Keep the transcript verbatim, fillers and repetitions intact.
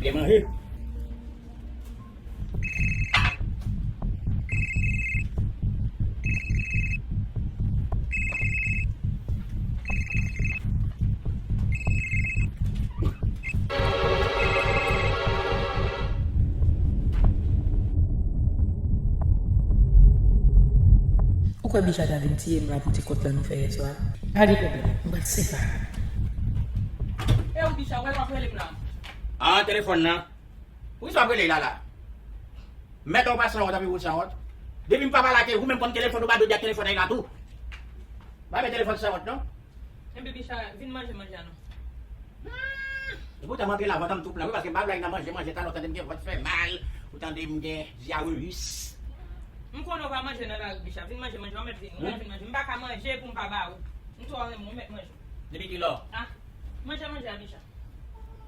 Vle manje. Ou kwè Bicha ta vin tiye m la pou ti kont lan nou fè yè swa? Pa gen pwoblèm, m pral separe. E ou Bicha, ou wè w ap rele m la? Ah, telefòn nan. Poukisa w ap rele la la? Mèt ou pa sanwont, anpi ou sanwont. Depi m pa pale ak ou, ou menm konn telefòn ou pa dwe di ak telefòn nan la tou. Pa bay telefòn sanwont non. Enben Bicha, vin manje manje a non. Hmm. E poutan m antre la, vant an m tou plen wi, paske m pa vle al nan manje, manje talè, ou tande m gen vant fè mal, ou tande m gen dyareyis. M konnen w pa manje nan lari Bicha, vin manje manje, ou mèt vini, ou mèt vin manje. M pa ka manje pou m pa ba ou. M twò renmen w, ou mèt manje. Depi kilè? Ah, manje manje a Bicha.